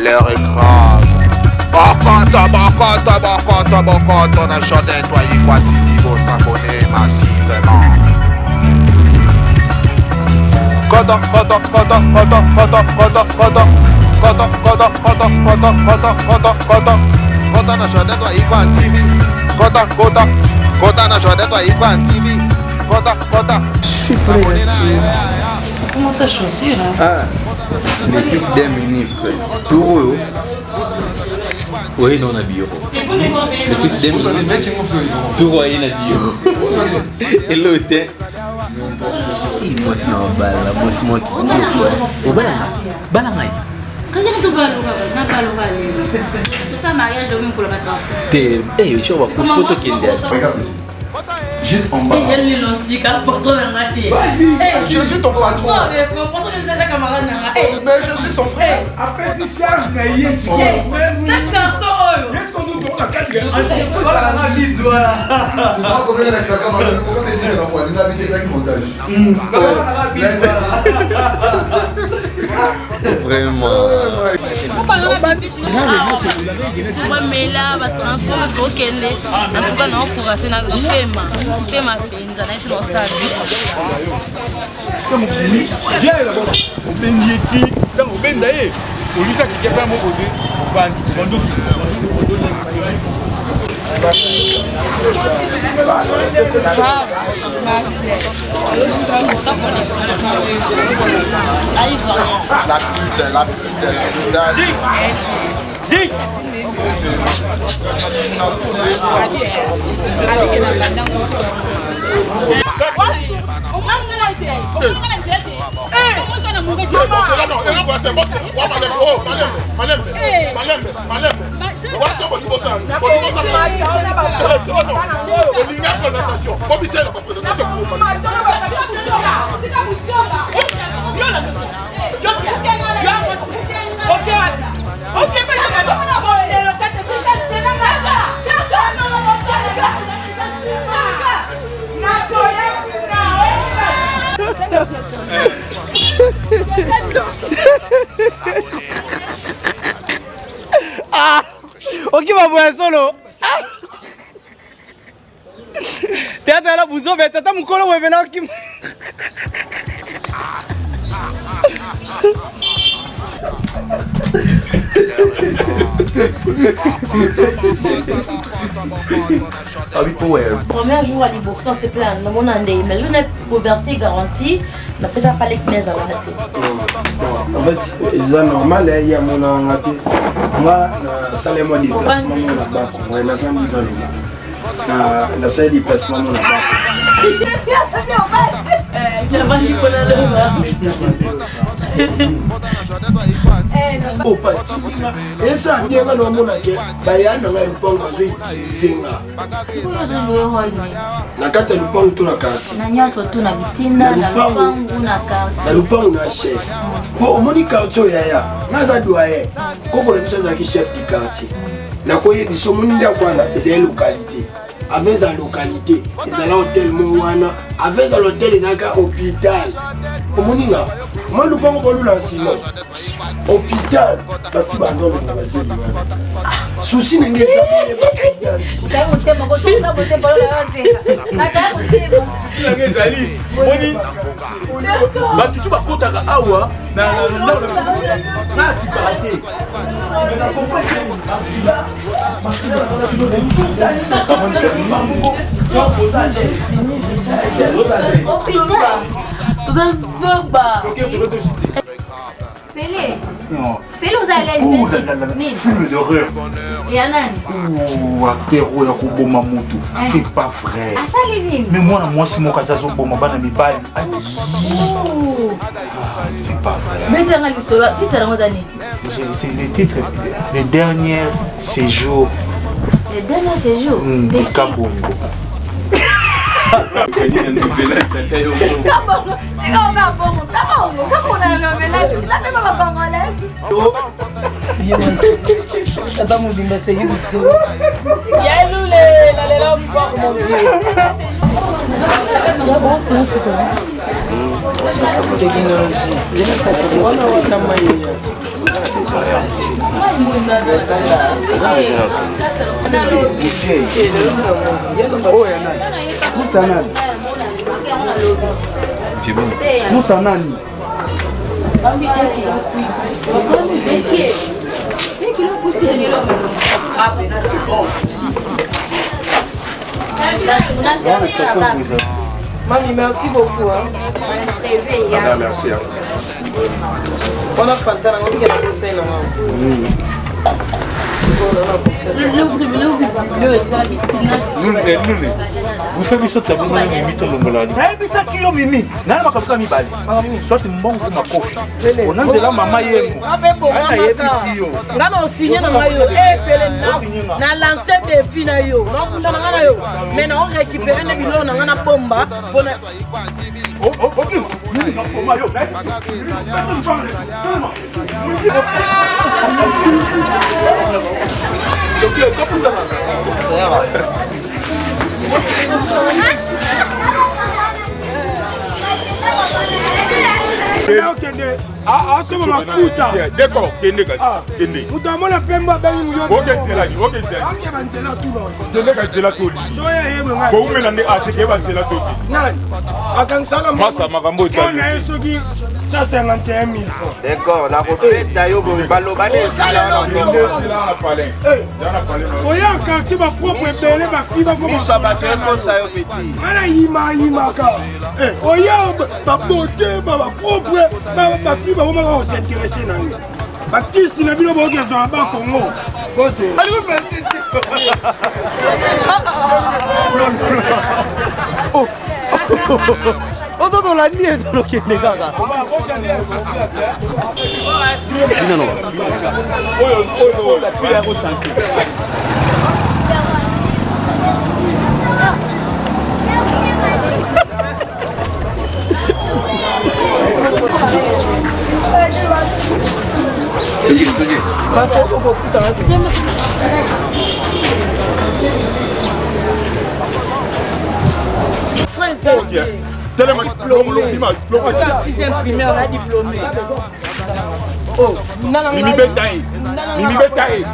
L'heure est grave. Bokoto, bokoto, bokoto, bokoto na Jordan Toyikwa TV, bo s'abonner massivement. Koto, koto, koto, koto, koto, koto, koto. Koto, koto, koto, koto, koto, koto, koto. Kota na Jordan Toyikwa TV. Kota, kota, kota na Jordan Toyikwa TV. Kota, kota. S'abonner na, ya, ya. Comment ça chaussure hein? Ah, le fils d'un ministre. Tour oyo oye nao na bureau. Le fils d'un ministre. Tour oye na bureau. Elo te. Mwasi na obala, mwasi mwa kitoko. Obala, bala ngai. Kasi tobaluka nabaluka lelo tosala mariage lobi mokolo bato bakufa. Te, eh, sho bakufi po tokende. Regarde ici. Juste en bas. Vas-y. Je suis ton patron. Mais je suis son frère. apesi charge na ye sikoyo Vraiment. Bamela batransport tokende antuka naokoka te napema pema mpenza naye te naosala. Obengi ye ti ntango obenda ye olita kike mpe moko te obandi obandi. La pute, la pute, la pute. Zik! Okima boya solo théâtre ala buzobe tata mokolo boye pena okima. Premier jour ya liboso nasepela namona ndei, mais jour na bouleverse garantie napesa paleki na ezalaka te. En fait, eza normal, ye amonaka nga te. Nga nasala mwa déplacement mo na Bakongo, navandi naloba, nasali déplacement mo na Bakongo. Navandi mpona loba. Opatilinga esa ndenge na omonake baya na ngai lupango bazoutilize nga na kati ya lupango to na quartier. Na nyonso tu, na bitinda, na lupangu, na quartier. Na lupango na chef, po omoni quartier oyo yaya nga aza doyen, koko na biso azalaki chef du quartier. Nakoyebisa, omoni ndako wana ezali localité. Avant eza localité, ezala hotel mo wana. Avant ezala hotel, ezalaka hôpital. Omoni nga mwa lupango bolula nsima hôpital, bafi bandolonga bazeli wana. Susi na nge eza boyeba identité. Nanga ezali moni bato tu bakotaka awa na akipaka te. Toza zoba. Pele. Pele, oza à l'aise? Oh là là là, Nini? Film d'horreur. Ya nani? Ouh, acteur oyo akoboma motu, c'est pas vrai. Asali nini? Mais mwana mwasi moko aza azoboma bana mibali. Aïe. Ah, c'est pas vrai. Betanga lisolo, titre yango eza nini? C'est le titre, Le dernier séjour. Le dernier séjour. De Kabongo. Kabongo, tika obe bongo, Kabongo, Kabongo na lobela, napema bacongolais. Tata mobimba seki biso. Yalule, lalela fort, mon vieux. Oyo ya nani? Musa nani? Musa nani? Mami, merci beaucoup. Hein. Ah, merci. Hein. Wana fanta nango mike na conseil na ngai. Bufe biso tabongo na mimi tolongola nayebisaki yo mimi nana makambo kaka mibale soit mbongo makofi ona nzela mama yemo nayebisi yo nga na osigne na ngai yo epele eh, na lance défi na yo nakunda na ngai na yo mais na orécupere nde biloko na ngai na bomba mpona okende asomba mafuta deko kende kasi ah. kende moto amona pembe abengi muyoakeba nzela tokende ka nzela toli koumela nde ateke banzela toki nani akangisaka masa makambo etali na ye soki 151 000 francs d'accord nakobeta yo boye baloba nde oya quartier bapropre ebele bafi bakomiso ya bato ekosa yo peti nga nayimayimaka eh, oya babote bapropre bafi bakomaka kosinteresse na yo bakisi na bino boyoki ezwa na bakongo bozela ozo tolandi ye tolokende kaka Sixième primaire, on a diplômé. Oh, Mimi beta ye. Mimi beta ye.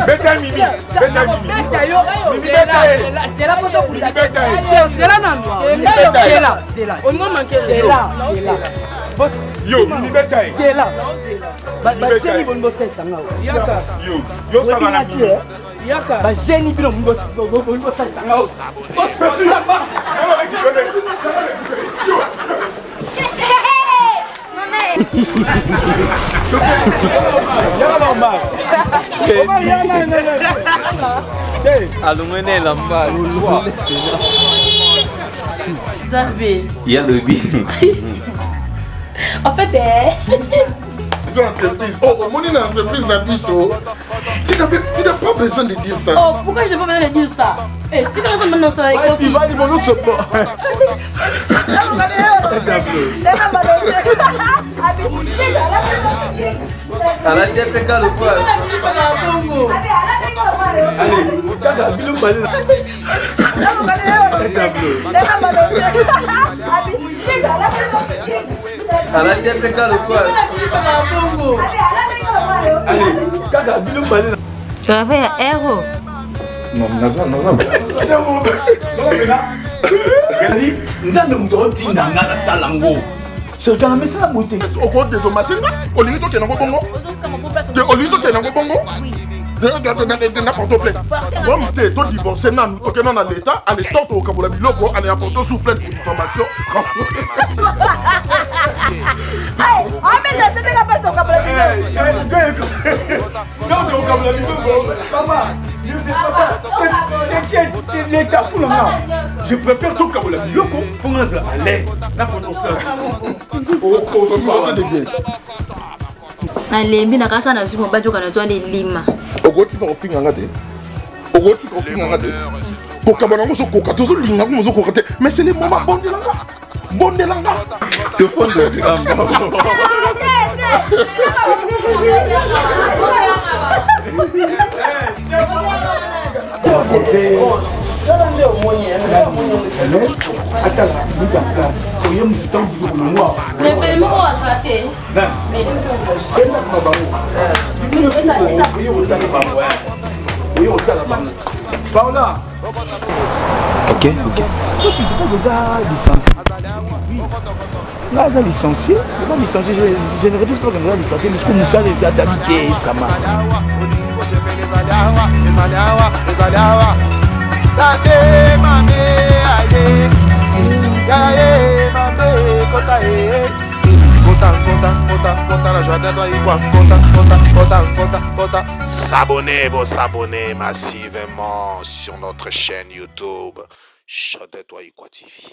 Beta Mimi. Beta Mimi. Beta yo. Mimi beta ye. Zela poso Mimi beta ye. Zela nanu. Zela. Zela. Olingo manke zela. Zela. Yo, Mimi beta ye. Zela. Ba ba jeni boni bosalisa nga. Yaka. Yo, yo sala na Mimi. Yaka. Ba jeni bino boni bosalisa nga. Alongwe na elamba Nzambe. Ya lobi. En fait, eh. Ils ont entreprise. Oh, au moins, une entreprise na biso. Tu n'as pas besoin de dire ça. Oh, pourquoi je n'ai pas besoin de dire ça Eh, tu connais ça maintenant, ça Il va dire bonjour, ce bon. Alati epeka lokwa. Kaka bino bale. Alati epeka lokwa. Kaka bino bale. Tu avais un héros. Non, naza naza. Nzambe moto otinda nga nasala ngo sirikana mesala boye te okodedomase nga olingi tokende yango bongo te olingi tokende yango bongo na porto plainte comme te todivorce nanu tokenda na l'état ale temps tokokabola biloko ale ya porto sous plainte pour diffamation. L'état pour nga je préfère tokabola biloko mpo nga nazala à l'aise na Nalembi nakasa nazwi mobali oka nazwa lelima. Okotika kofinga nga te, okotika kofinga nga te, kokaba nango ozokoka te, ozolinga ngo ozokoka te, mais c'est le moment. Bondela nga, bondela nga. Tofonda. Sala nde omoni atala mise en place oye motu ntango biloko longwa endakoma bango oye kotala bango oye kotala bango paola. Ok, eza licencié, nga aza licencié, eza licencié. Je ne refuse pas que naza licencié, mais siko mosala eza tabi te esama. Tate mame aye yaye mame kota e kota kota kota kota na jardin toi ikwa kota kota kota kota kota. S'abonner, bon, s'abonner massivement sur notre chaîne YouTube Jardin toi ikwa TV.